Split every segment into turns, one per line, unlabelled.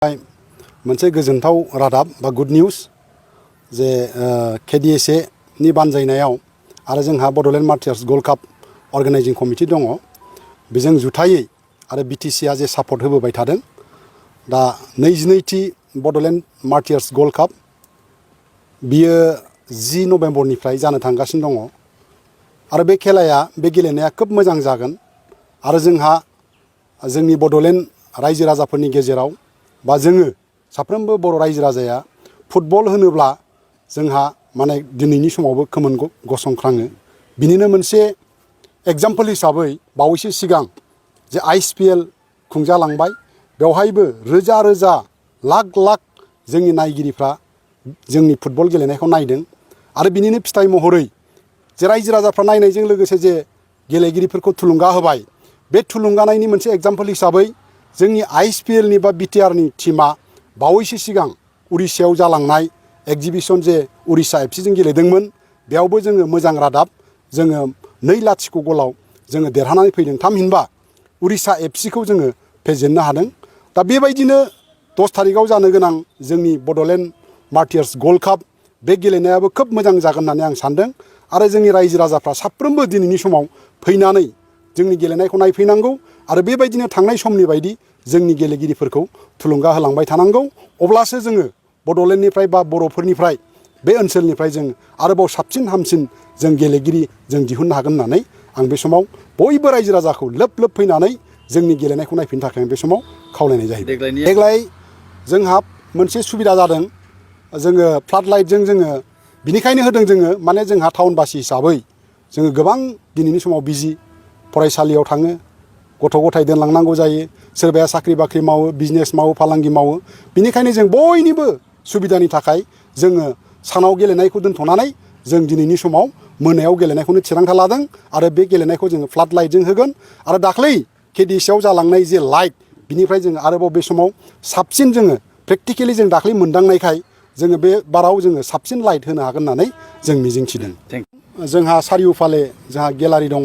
मोनसे गोजोनथाव रादाब बा गुड निउस जे Kdsa नि बानजायनायाव आरो जोंहा बड'लेण्ड मार्टियार्स गल्ड काप अर्गेनाइजिं कमिटि दङ बेजों जुथायै आरो BTCआ जे सापर्ट होबोबाय थादों दा 22थि बड'लेण्ड मार्टियार्स गल्ड काप बियो 10 नभेम्बरनिफ्राय जानो थांगासिनो दङ आरो बे खेलाया बे गेलेनाया खोब मोजां जागोन आरो जोंहा जोंनि बड'लेण्ड रायजो राजाफोरनि गेजेराव बा जोङो साफ्रोमबो बर' रायजो राजाया फुटबल होनोब्ला जोंहा माने दिनैनि समावबो खोमोन गसंख्राङो बिनिनो मोनसे एग्जाम्पल हिसाबै बावैसो सिगां जे ISPL खुंजालांबाय बेवहायबो रोजा रोजा लाख लाख जोंनि नायगिरिफ्रा जोंनि फुटबल गेलेनायखौ नायदों आरो बिनिनो फिथाइ महरै जे रायजो राजाफ्रा नायनायजों लोगोसे जे गेलेगिरिफोरखौ थुलुंगा होबाय बे थुलुंगानायनि मोनसे एग्जाम्पल हिसाबै जोंनि ISPL नि बा BTR नि टीमा बावैसो सिगां उरिष्यायाव जालांनाय एक्जिबिशन जे उरिष्या FC जों गेलेदोंमोन बेयावबो जोङो मोजां रादाब जोङो 2-0 गलाव जोङो देरहानानै फैदों थामहिनबा उरिष्या FC खौ जोङो फेजेननो हादों दा बेबायदिनो 10 थारिखआव जानो गोनां जोंनि बड'लेण्ड मार्टियार्स गल्ड काप बे गेलेनायाबो खोब मोजां जागोन होननानै आं सानदों आरो जोंनि रायजो राजाफ्रा साफ्रोमबो दिनैनि समाव फैनानै जोंनि गेलेनायखौ नायफैनांगौ आरो बेबायदिनो थांनाय समनि बायदि जोंनि गेलेगिरिफोरखौ थुलुंगा होलांबाय थानांगौ अब्लासो जोङो बड'लेण्डनिफ्राय बा बर'फोरनिफ्राय बे ओनसोलनिफ्राय जों आरोबाव साबसिन हामसिन जों गेलेगिरि जों दिहुननो हागोन होननानै आं बे समाव बयबो रायजो राजाखौ लोब लोब फैनानै जोंनि गेलेनायखौ नायफैनो थाखाय बे समाव खावलायनाय जाहैबाय देग्लाय जोंहा मोनसे सुबिदा जादों जोङो फ्लाड लाइटजों जोङो बिनिखायनो होदों जोङो माने जोंहा टाउनबासि हिसाबै जोङो गोबां दिनैनि समाव बिजि फरायसालियाव थाङो गथ' गथाय दोनलांनांगौ जायो सोरबाया साख्रि बाख्रि मावो बिजनेस मावो फालांगि मावो बिनिखायनो जों बयनिबो सुबिदानि थाखाय जोङो सानाव गेलेनायखौ दोनथ'नानै जों दिनैनि समाव मोनायाव गेलेनायखौनो थिरांथा लादों आरो बे गेलेनायखौ जोङो फ्लाड लाइटजों होगोन आरो दाख्लै Kdsaयाव जालांनाय जे लाइट बिनिफ्राय जोङो आरोबाव बे समाव साबसिन जोङो प्रेक्टिकेलि जों दाख्लै मोनदांनायखाय जोङो बे बाराव जोङो साबसिन लाइट होनो हागोन होननानै जों मिजिंथिदों जोंहा सारिउफाले जोंहा गेलारि दङ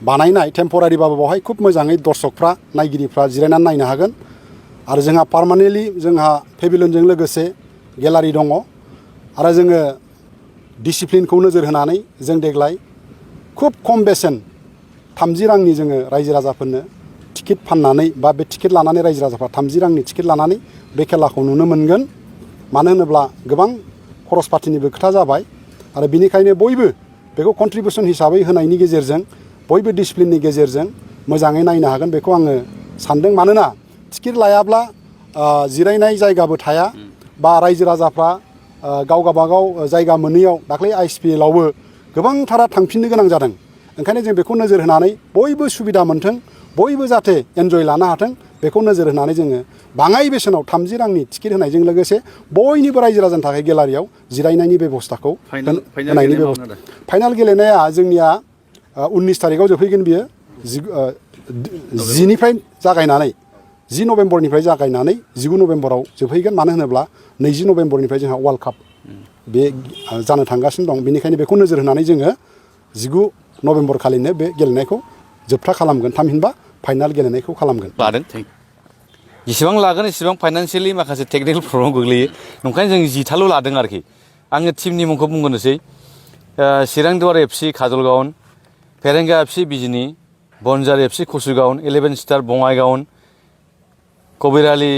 बानायनाय टेम्परारिबाबो बावहाय खुब मोजाङै दर्शकफ्रा नायगिरिफ्रा जिरायनानै नायनो हागोन आरो जोंहा पार्मानेन्टलि जोंहा पेभिलियनजों लोगोसे गेलारि दङ आरो जोङो डिसिप्लिनखौ नोजोर होनानै जों देग्लाय खुब खम बेसेन 30 रांनि जोङो रायजो राजाफोरनो टिकेट फाननानै बा बे टिकेट लानानै रायजो राजाफ्रा 30 रांनि टिकेट लानानै बे खेलाखौ नुनो मोनगोन मानो होनोब्ला गोबां खरस पातिनिबो खोथा जाबाय आरो बिनिखायनो बयबो बेखौ कन्ट्रिबिउसन हिसाबै होनायनि गेजेरजों बयबो डिसिप्लिननि गेजेरजों मोजाङै नायनो हागोन बेखौ आङो सानदों मानोना टिकेट लायाब्ला जिरायनाय जायगाबो थाया बा रायजो राजाफ्रा गाव गाबागाव जायगा मोनैयाव दाख्लै ISPLआवबो गोबांथारा थांफिननो गोनां जादों ओंखायनो जों बेखौ नोजोर होनानै बयबो सुबिदा मोनथों बयबो जाहाथे एन्जय लानो हाथों बेखौ नोजोर होनानै जोङो बाङाय बेसेनाव 30 रांनि टिकेट होनायजों लोगोसे बयनिबो रायजो राजानि थाखाय गेलारियाव जिरायनायनि बेबस्थाखौ होनायनि बेबस्था फाइनाल गेलेनाया जोंनिया 19 थारिखआव जोबफैगोन बियो 10निफ्राय जागायनानै 10 नभेम्बरनिफ्राय जागायनानै 19 नभेम्बराव जोबहैगोन मानो होनोब्ला 20 नभेम्बरनिफ्राय जोंहा वर्ल्ड काप बे जानो थांगासिनो दं बेनिखायनो बेखौ नोजोर होनानै जोङो 19 नभेम्बर खालिनो बे गेलेनायखौ जोबथा खालामगोन थामहिनबा फाइनाल गेलेनायखौ खालामगोन
लादों जेसेबां लागोन एसेबां फाइनान्सियेलि माखासे टेकनिकेल प्रब्लेम गोग्लैयो ओंखायनो जों 10थाल' लादों आरोखि आङो टिमनि मुंखौ बुंगोनोसै चिरां दुवार FC Kajalgaon Pherenga FC Bijni Banjar FC Kasugaon 11 star Bongaigaon Kabirali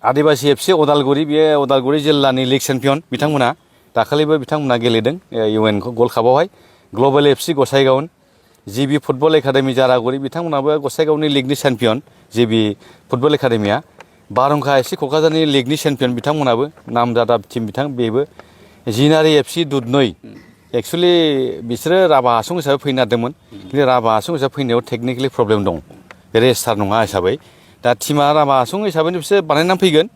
Adibasi FC Udalguri बे अदालगुरि जिल्लानि लीग चेम्पियन बिथांमोना दाखालिबो बिथांमोना गेलेदों UN गल्ड कापआवहाय global FC Gossaigaon GB football academy Jaraguri बिथांमोनाबो गसाइगावनि लीगनि चेम्पियन GB फुटबल एकाडेमिया बारहुंखा FC क'क्राझारनि लीगनि चेम्पियन बिथांमोनाबो नामजादा टीम बिथां बेबो जिनारि FC दुधनৈ एक्सुवेलि बिसोरो राभा हासं हिसाबै फैनो नागिरदोंमोन खिन्थु राभा हासं हिसाबै फैनायाव टेकनिकेलि प्रब्लेम दं रेजिस्टार नङा हिसाबै दा टीमा राभा हासं हिसाबैनो बिसोर बानायनानै फैगोन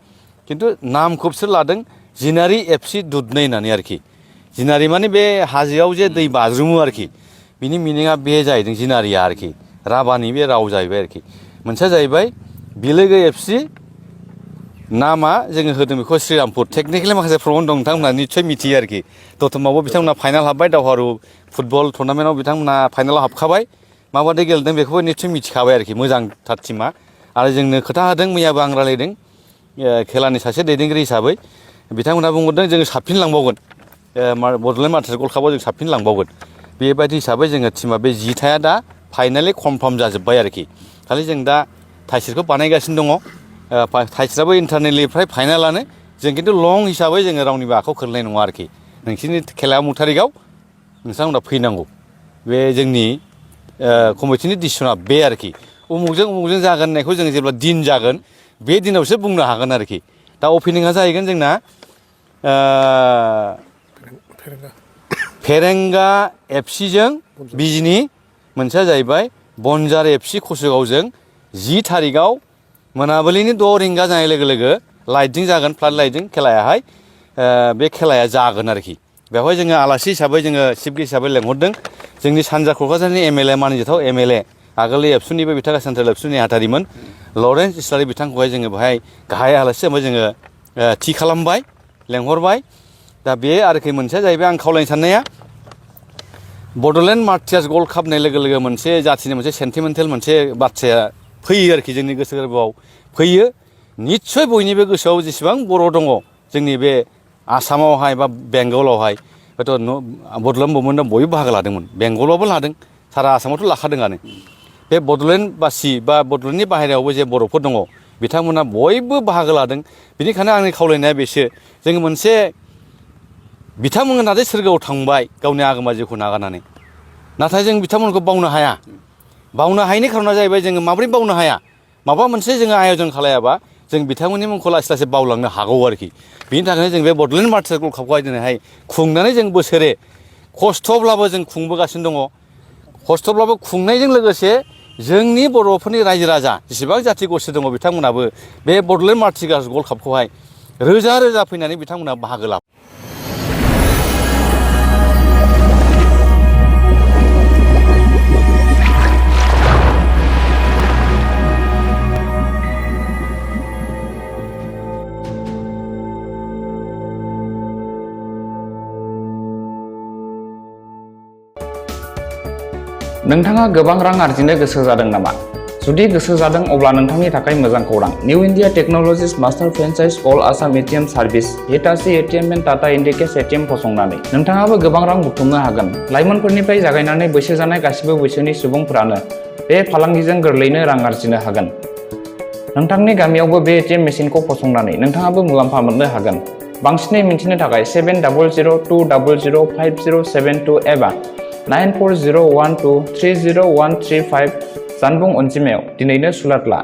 खिन्थु नामखौ बिसोर लादों जिनारि FC दुधनৈ होननानै आरोखि जिनारि माने बे हाजोआव जे दै बाज्रुमो आरोखि बिनि मिनिङा बे जाहैदों जिनारिया आरोखि राभानि बे राव जाहैबाय आरोखि मोनसेया जाहैबाय बिलोगो FC नामा जोङो होदों बेखौ श्रीरामपुर टेकनिकेलि माखासे प्रब्लेम दं नोंथांमोना निस्सय मिथियो आरोखि दतमावबो बिथांमोना फाइनाल हाबबाय दावहारु फुटबल टुर्नामेन्टआव बिथांमोना फाइनालाव हाबखाबाय माबादि गेलेदों बेखौबो निस्सय मिथिखाबाय आरोखि मोजांथार टीमा आरो जोंनो खोथा होदों मैयाबो आं रायलायदों खेलानि सासे दैदेनगिरि हिसाबै बिथांमोनहा बुंहरदों जोङो साबसिन लांबावगोन बड'लेण्ड मास्टार्स गल्ड कापआव जों साबसिन लांबावगोन बेबायदि हिसाबै जोङो टिमा बे जिथाया दा फाइनालि कनफार्म जाजोब्बाय आरोखि खालि जों दा थाइसिरखौ बानायगासिनो दङ थाइसिराबो इन्टारनेलि फ्राय फाइनालानो जों खिन्थु लं हिसाबै जोङो रावनिबो आखायाव खोलैनाय नङा आरोखि नोंसिनि खेलाया उमुक थारिखआव नोंथांमोना फैनांगौ बे जोंनि कमिटिनि डिसिसना बे आरोखि उमुकजों जागोन होननायखौ जोङो जेब्ला दिन जागोन बे दिनावसो बुंनो हागोन आरोखि दा अपेनिंआ जाहैगोन जोंना फेरेंगा एफसिजों बिजनि मोनसेया जाहैबाय बनजार एफसि कसुगावजों 10 थारिखआव मोनाबिलिनि 6 रिंगा जानाय लोगो लोगो लाइटजों जागोन फ्लाड लाइटजों खेलायाहाय बे खेलाया जागोन आरोखि बेवहाय जोङो आलासि हिसाबै जोङो चिफ गेस्ट हिसाबै लेंहरदों जोंनि सानजा क'क्राझारनि एमएलए मानिजाथाव एमएलए आगोलनि एबसुनिबो बिथाङा सेन्ट्रेल एबसुनि नेहाथारिमोन लरेन्स इस्लारि बिथांखौहाय जोङो बेहाय गाहाय आलासि हिसाबै जोङो थि खालामबाय लेंहरबाय दा बे आरोखि मोनसेया जाहैबाय आं खावलायनो साननाया बड'लेण्ड मास्टार्स गल्ड काप होननाय लोगो लोगो मोनसे जाथिनि मोनसे सेन्टिमेन्टेल मोनसे बाथ्राया फैयो आरोखि जोंनि गोसो गोरबोआव फैयो निस्सय बयनिबो गोसोआव जेसेबां बर' दङ जोंनि बे आसामावहाय बा बेंगलावहाय हयथ' बड'लेण्ड मुभमेन्टआव बयबो बाहागो लादोंमोन बेंगलावबो लादों सारा आसामावथ' लाखादोंआनो बे बड'लेण्डबासि बा बड'लेण्डनि बाहेरायावबो जे बर'फोर दङ बिथांमोना बयबो बाहागो लादों बेनिखायनो आंनि खावलायनाया बेसो जोङो मोनसे बिथांमोना जे सोरगोआव थांबाय गावनि आगोमा जिउखौ नागारनानै नाथाय जों बिथांमोनखौ बावनो हाया बावनो हायैनि खारना जाहैबाय जोङो माबोरै बावनो हाया माबा मोनसे जोङो आयजन खालायाबा जों बिथांमोननि मुंखौ लासै लासै बावलांनो हागौ आरोखि बिनि थाखायनो जों बे बड'लेण्ड मास्टार्स गल्ड कापखौहाय दिनैहाय खुंनानै जों बोसोरे खस्थ'ब्लाबो जों खुंबोगासिनो दङ खस्थ'ब्लाबो खुंनायजों लोगोसे जोंनि बर'फोरनि रायजो राजा जेसेबां जाथि गस्थि दङ बिथांमोनाबो बे बड'लेण्ड मास्टार्स गल्ड कापखौहाय रोजा रोजा फैनानै बिथांमोना बाहागो लाफैयो
नोंथाङा गोबां रां आर्जिनो गोसो जादों नामा? जुदि गोसो जादों अब्ला नोंथांनि थाखाय मोजां खौरां। New India technologies master franchise all Assam ATM service Hitachi ATM and Tata Indicash ATM फसंनानै नोंथाङाबो गोबां रां बुथुमनो हागोन। लाइमोनफोरनिफ्राय जागायनानै बैसो जानाय गासिबो बैसोनि सुबुंफोरानो बे फालांगिजों गोरलैयैनो रां आर्जिनो हागोन। नोंथांनि गामियावबो बे एटिएम मेसिनखौ फसंनानै नोंथाङाबो मुलाम्फा मोननो हागोन। बांसिनै मिन्थिनो थाखाय 7002005072 एबा 9401230135 जानबुं अनजिमायाव दिनैनो सुलाद ला।